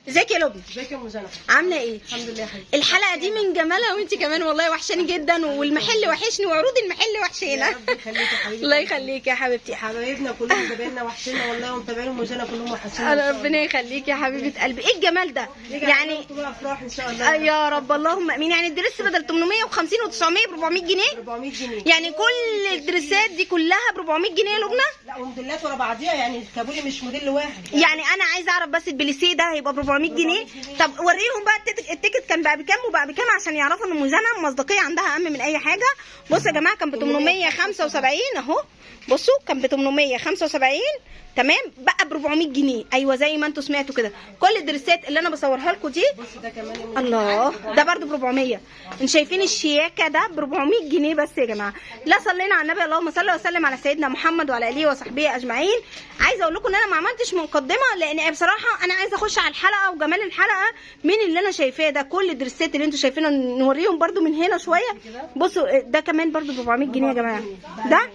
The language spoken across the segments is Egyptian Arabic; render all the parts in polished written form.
ازيك يا لبنى؟ ازيك يا ام جنى؟ عامله ايه؟ الحمد لله يا حبيبتي. الحلقة دي من جمالها وانت كمان والله وحشاني جدا، والمحل وحشني وعروض المحل وحشينا. يا رب يخليك يا حبيبتي. الله يخليك يا حبيبتي. حبايبنا كلهم زبايننا وحشينا والله، ومتابعين ام جنى كلهم وحشينا. انا ربنا يخليك يا حبيبه قلبي. ايه الجمال ده يعني؟ افراح ان شاء الله. يا رب اللهم امين. يعني ال dress بدل 850 و900 ب 400 جنيه؟ 400 جنيه. يعني كل الدريسات دي كلها ب 400 جنيه يا لبنى؟ لا، وموديلات ورا بعضيها، يعني الكابولي مش موديل واحد. يعني انا عايزه اعرف بس البليسيه ده هيبقى ب 400 جنيه؟ طب وريهم بقى ال ticket كان بقى بكام وبقى بكام عشان يعرفوا ان ام جنى مصداقية عندها اهم من اي حاجة. بصوا يا جماعة، كان ب 875 اهو، بصوا كان ب 875، تمام، بقى ب 400 جنيه. ايوه زي ما انتوا سمعتوا كده، كل الدريسات اللي انا بصورها لكم دي. بص ده كمان يا أم الله، ده برده ب 400. انتوا شايفين الشياكه؟ ده ب 400 جنيه بس يا جماعة. لا صلينا على النبي، اللهم صل وسلم على سيدنا محمد وعلى اله وصحبه اجمعين. عايزه اقول لكم ان انا ما عملتش مقدمه لان بصراحة انا عايزه اخش على الحلقة وجمال الحلقة من اللي انا شايفاه ده. كل الدريسات اللي انتوا شايفينها نوريهم برده من هنا شوية. بصوا ده كمان برده ب 400 جنيه يا جماعة، ده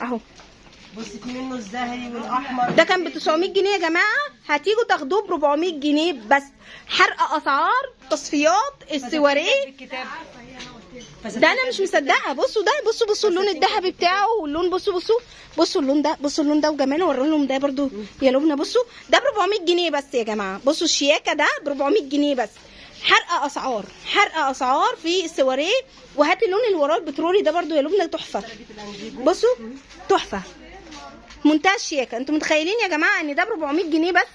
اهو. بص في منه الزهري والاحمر. ده كان ب 900 جنيه يا جماعة، هتيجوا تاخدوه ب 400 جنيه بس. حرق اسعار تصفيات السواريه الكتاب ده انا مش مصدقه. بصوا ده، بصوا بصوا اللون الذهبي بتاعه واللون، بصوا بصوا بصوا اللون ده، بصوا اللون ده وجماله. وروا لهم ده برضو يا لبنى. بصوا ده ب 400 جنيه بس يا جماعة. بصوا الشياكه ده ب 400 جنيه بس. حرق اسعار، حرق اسعار في السواريه. وهات اللون اللي وراه البترولي ده برضو يا لبنى، تحفة. بصوا تحفة، منتهى الشياكه. انتوا متخيلين يا جماعة ان ده ب 400 جنيه بس؟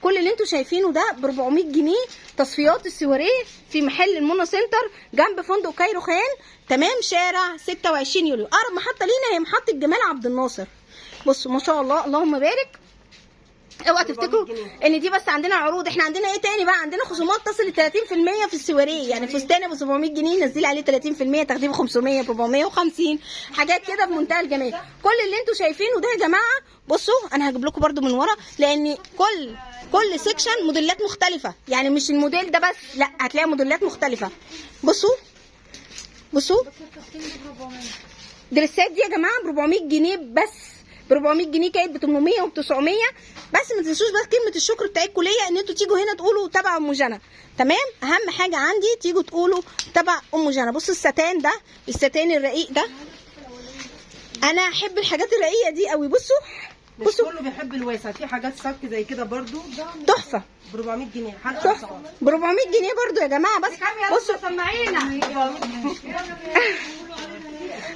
كل اللي انتوا شايفينه ده ب 400 جنيه. تصفيات السواريه في محل المنى سنتر جنب فندق كايرو خان، تمام، شارع 26 يوليو. اقرب محطة لينا هي محطة جمال عبد الناصر. بصوا ما شاء الله اللهم بارك. اوعى تفتكروا ان دي بس عندنا عروض، احنا عندنا ايه تاني بقى؟ عندنا خصومات تصل ل 30% في السواريه. يعني فستان ابو 700 جنيه نزلي عليه 30%، تاخديه ب 500، ب 450، حاجات كده في منتهى الجمال. كل اللي انتوا شايفينه ده يا جماعة، بصوا انا هجيب لكم برده من ورا، لان كل section موديلات مختلفة، يعني مش الموديل ده بس، لا هتلاقي موديلات مختلفة. بصوا بصوا دريسات دي يا جماعة ب 400 جنيه بس، ب 400 جنيه، كانت ب 800 وب 900 بس. ما تنسوش بس كلمة الشكر بتاعتكم ليا ان انتوا تيجوا هنا تقولوا تبع ام جنى، تمام؟ اهم حاجة عندي تيجوا تقولوا تبع ام جنى. بصوا الستان ده، الستان الرقيق ده، انا احب الحاجات الرقيقة دي قوي. بصوا مش بصوا كله بيحب الواسع، في حاجات صك زي كده برضو تحفة، ب 400 جنيه، حرق تحفة اسعار. ب 400 جنيه برضو يا جماعة بس. بصوا سمعينا.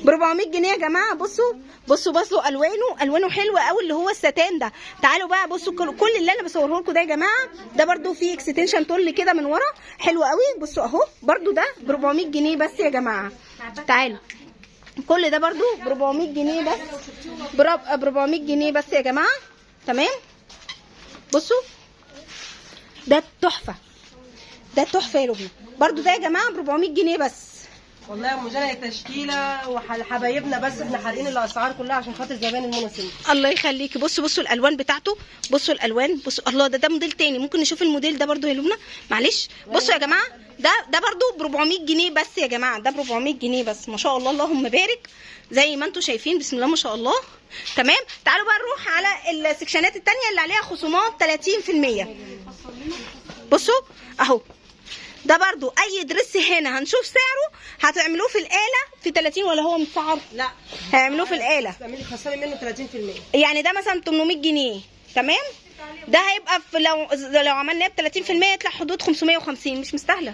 ب 400 جنيه يا جماعة. بصوا بصوا بصوا الوانه، الوانه حلوة قوي اللي هو الستان ده. تعالوا بقى بصوا كل اللي انا بصورة لكم ده يا جماعة، ده برضو فيه extension تول كده من ورا حلو قوي. بصوا اهو برضو ده ب 400 جنيه بس يا جماعة. تعالوا كل ده برضو ب 400 جنيه بس، ب 400 جنيه بس يا جماعة، تمام؟ بصوا ده تحفة، ده تحفة يا لبنى. برضو ده يا جماعة ب 400 جنيه بس. والله يا ام جنى هي تشكيله وحبايبنا، بس احنا حارقين الاسعار كلها عشان خاطر زباين المنى سنتر. الله يخليكي. بصوا بصوا الالوان بتاعته، بصوا الالوان، بصوا الله. ده موديل تاني، ممكن نشوف الموديل ده برضو يا لبنى؟ معلش. بصوا يا جماعة ده برضو ب 400 جنيه بس يا جماعة، ده ب 400 جنيه بس. ما شاء الله اللهم بارك، زي ما انتم شايفين، بسم الله ما شاء الله، تمام. تعالوا بقى نروح على السكشنات التانية اللي عليها خصومات 30%. بصوا اهو ده برضو اي dress هنا هنشوف سعره، هتعملوه في الآلة في 30 ولا هو متسعر؟ لا، هيعملوه في الآلة. تعملي خساري منه 30%. يعني ده مثلا 800 جنيه، تمام؟ ده هيبقى في لو عملناه ب 30% يطلع حدود 550. مش مستاهلة،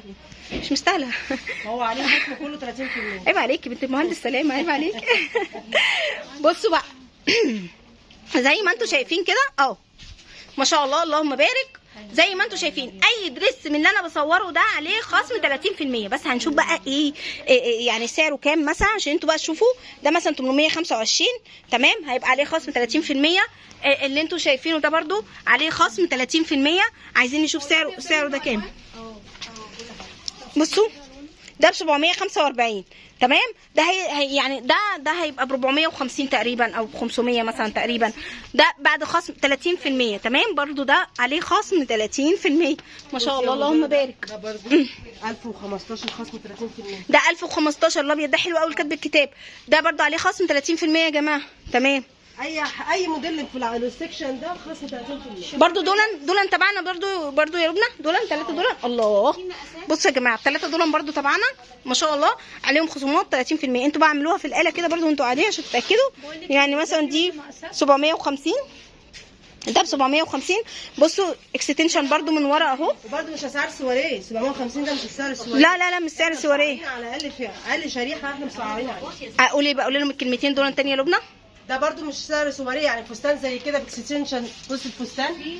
مش مستاهلة. هو عليه الحكم كله 30%. عيب عليكي بنت المهندس سلامه، عيب عليك. بصوا بقى زي ما انتوا شايفين كده اهو، ما شاء الله اللهم بارك. زي ما انتوا شايفين اي dress من اللي انا بصورة ده عليه خصم 30% بس. هنشوف بقى إيه يعني سعره كام مثلا عشان انتوا بقى تشوفوا. ده مثلا 825، تمام، هيبقى عليه خصم 30%. إيه اللي انتوا شايفينه ده برضو عليه خصم 30%. عايزين نشوف سعره ده كام. بصوا ده ب 745، تمام. ده هي يعني ده هيبقى ب 450 تقريبا او ب 500 مثلا تقريبا، ده بعد خصم 30%، تمام. برضو ده عليه خصم 30%. ما شاء الله اللهم بارك. ده برضو 1015 خصم 30%. ده 1015 الابيض ده حلو قوي، كاتب الكتاب ده برضو عليه خصم 30% يا جماعة، تمام. اي موديل في ال section ده خصم 30%. برضو دولن تبعنا برضو يا لبنى، دولن 3 دولن. الله، بصوا يا جماعة الثلاثة دولن برضو تبعنا ما شاء الله عليهم خصومات 30%. انتوا بقى اعملوها في الاله كده برضو وانتوا قاعدين عشان تتاكدوا. يعني مثلا دي 750، ده ب 750. بصوا extension برضو من ورا اهو. وبرده مش اسعار سواريه، 750 ده مش السعر السواريه. لا لا لا مش سعر سواريه، على اقل فئة، اقل شريحة احنا مسعرين عليها. اقول ايه بقى؟ قولي لهم الكلمتين دول تاني يا لبنى. ده برده مش سعر سواريه، يعني فستان زي كده ب extension. بص الفستان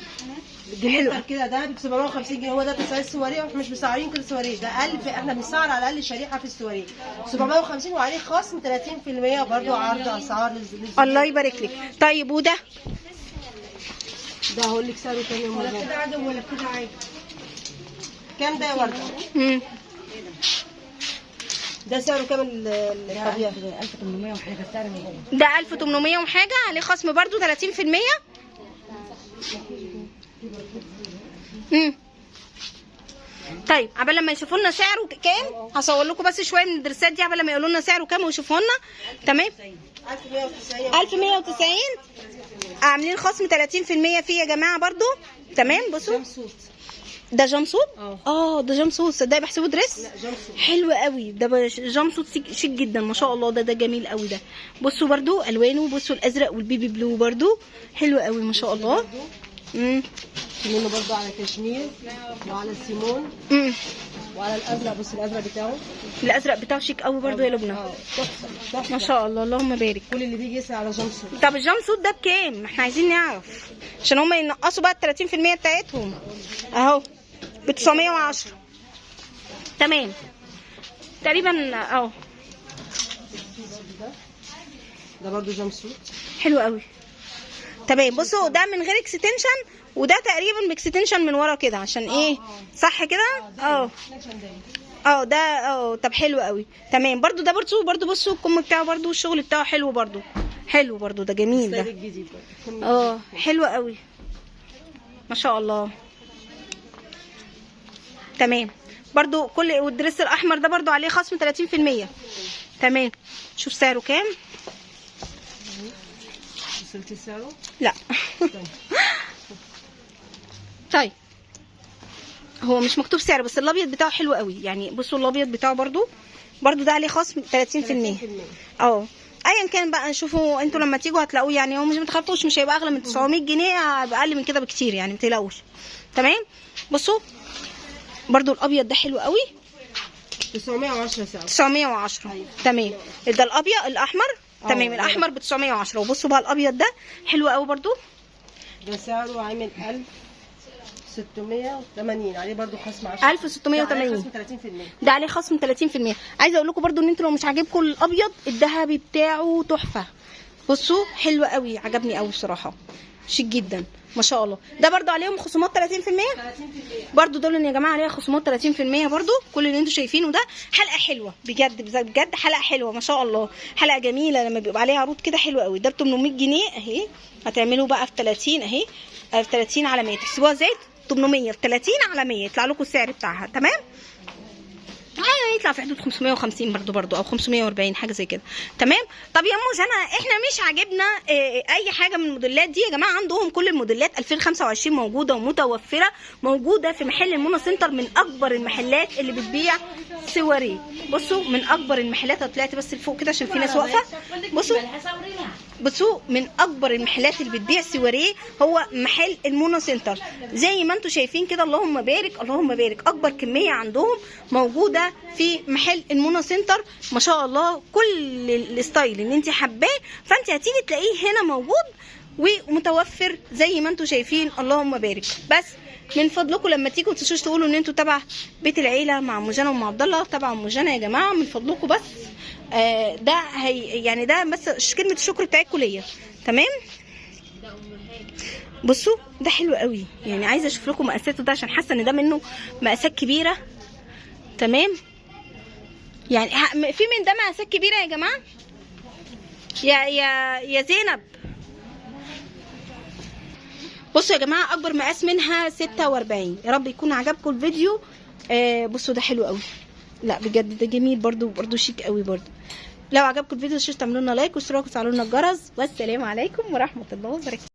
glitter كده ده ب 750 جنيه، هو ده تسعير سواريه، واحنا مش مسعرين كل سواريه، ده اقل فئة، احنا بنسعر على اقل شريحة في السواريه 750 وعليه خصم 30% برده، عرض اسعار للزبون. الله يبارك لك. طيب وده ده هقول لك سعره كام يا ولا كده عدم ولا كده عادي. كام ده يا ورده؟ ده سعره كام الطبيعي؟ 1800 وحاجه السعر من جوه. ده 1800 وحاجه، عليه خصم برده 30%. طيب عبال لما يشوفوا لنا سعره كام هصور لكم بس شوية من الدرسات دي عبال لما يقولوا لنا سعره كام ويشوفوا لنا. تمام، 1190 عاملين خصم 30% فيه يا جماعة برده. تمام. بصوا ده jumpsuit. ده jumpsuit، صدقني بحسبه dress. لا jumpsuit حلو قوي ده، jumpsuit شيك جدا ما شاء الله. ده جميل قوي ده. بصوا برده الوانه، بصوا الازرق وال baby blue برده حلو قوي ما شاء الله. منه برده على كشمير وعلى السيمون وعلى الازرق. بص الازرق بتاعه، الازرق بتاعه شيك قوي برده يا لبنى. تحفة ما شاء الله، اللهم بارك. كل اللي بيجي يسال على jumpsuit. طب ال jumpsuit ده بكام؟ احنا عايزين نعرف عشان هم ينقصوا بقى ال 30% بتاعتهم. اهو ب 910. تمام تقريبا اهو. ده برده jumpsuit حلو قوي. تمام. بصوا ده من غير extension، وده تقريبا ب extension من ورا كده عشان ايه؟ صح كده؟ ده طب حلو قوي. تمام. برده ده برده بصوا الكم بتاعه برده والشغل بتاعه حلو برده، حلو برده ده جميل ده. حلو قوي ما شاء الله. تمام. برده كل وال dress الاحمر ده برده عليه خصم 30%. تمام. شوف سعره كام. وصلتي سعره؟ لا. طيب هو مش مكتوب سعره، بس الابيض بتاعه حلو قوي يعني. بصوا الابيض بتاعه برده ده عليه خصم 30%. ايا كان بقى نشوفوا انتوا لما تيجوا هتلاقوه، يعني هو مش متخافوش مش هيبقى اغلى من 900 جنيه، هيبقى اقل من كده بكتير يعني، ما تقلقوش. تمام. بصوا برده الابيض ده حلو قوي، 910 سعره. 910. تمام. ده الابيض الاحمر. تمام الاحمر ب 910. وبصوا بقى الابيض ده حلو قوي برده، ده سعره عامل 1680، عليه برده خصم 10. 1680 خصم 30%. ده عليه خصم 30%. عايزه اقول لكم برده ان انتوا لو مش عاجبكم الابيض الذهبي بتاعه تحفة. بصوا حلو قوي، عجبني قوي بصراحة، شيك جدا ما شاء الله. ده برده عليهم خصومات 30%. 30% برده دول يا جماعة عليها خصومات 30% برده. كل اللي انتوا شايفينه ده حلقة حلوة بجد بجد، حلقة حلوة ما شاء الله، حلقة جميلة لما بيبقى عليها عروض كده حلوة قوي. ده ب 800 جنيه اهي، هتعملوا بقى في 30 اهي، في 30 على 100، تحسبوها ازاي؟ 800 في 30 على 100 يطلع لكم السعر بتاعها. تمام. يطلع في حدود 550 برضو او 540 حاجة زي كده. تمام. طب يا موز انا احنا مش عاجبنا اي حاجة من الموديلات دي يا جماعة. عندهم كل الموديلات 2025 موجودة ومتوفره، موجودة في محل المنى سنتر، من اكبر المحلات اللي بتبيع سواريه. بصوا من اكبر المحلات، طلعت بس لفوق كده عشان في ناس واقفة. بصوا من اكبر المحلات اللي بتبيع سواريه هو محل المنى سنتر، زي ما انتم شايفين كده. اللهم بارك اللهم بارك، اكبر كمية عندهم موجودة في محل المنى سنتر ما شاء الله. كل ال style اللي انت حباه فانت هتيجي تلاقيه هنا موجود ومتوفر زي ما انتم شايفين، اللهم بارك. بس من فضلكم لما تيجوا تنسوش تقولوا ان انتوا تبع بيت العيلة مع ام جنى وام عبد الله، تبع ام جنى يا جماعة من فضلكم. بس ده هي يعني ده بس كلمة الشكر بتاعتكم ليا. تمام. بصوا ده حلو قوي، يعني عايزه اشوف لكم مقاساته ده عشان حاسه ان ده منه مقاسات كبيرة. تمام. يعني في من ده مقاسات كبيرة يا جماعة. يا يا يا زينب. بصوا يا جماعة اكبر مقاس منها 46. يا رب يكون عجبكم الفيديو. بصوا ده حلو قوي، لا بجد ده جميل برضو، برضو شيك قوي برضو. لو عجبكم الفيديو متنسوش تعملوا لنا like واشتراك وتفعلوا لنا الجرس، والسلام عليكم ورحمة الله وبركاته.